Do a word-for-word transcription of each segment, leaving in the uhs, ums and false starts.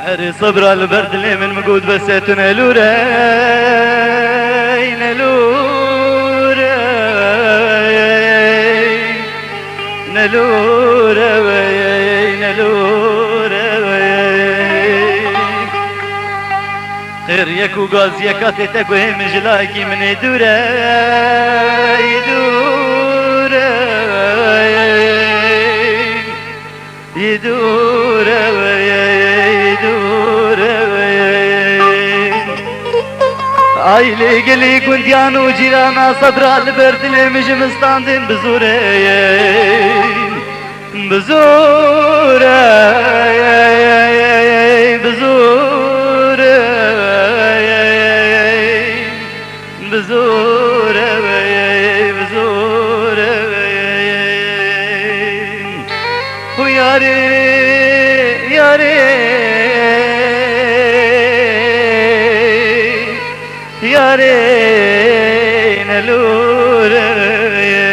Erê sebra li ber dilê min, min got bes e tu nelûre, nelûre, nelûre, nelûre. Qêriyek û gaziyeka tê te guhê min ji layekî min ê dûre, dûre. Yê dûre weye, yê dûre weye. Ailê gelê gundiyan û cîrana sebra li ber dilê min ji min standin bi zûre ye. Bi zûre ye, bi zûre ye. Bi zûre weye, bi zûre weye. Hu yarê, yarê, yarê nelûre weye.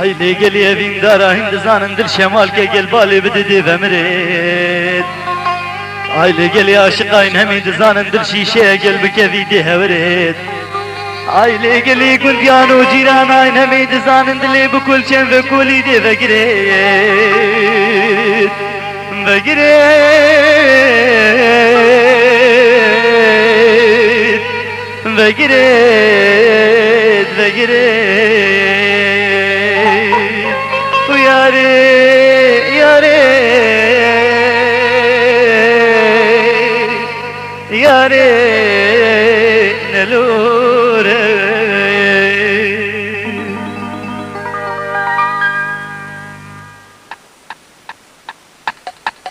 Ay lê gelî evîndara hîn dizanin dil şemal ke gel balê bide dê vemirêt. Ay lê gelî aşiqayîn hemî dizanin dil şîşeye gel bikevî dê hewirêt. Ay lê gelî gundiyan û cîranayîn hemî dizanin dilê bi kulçên ve kulî dê vegirêt. Vegirêt, vegirêt, vegirêt. Û yarê, yarê, yarê.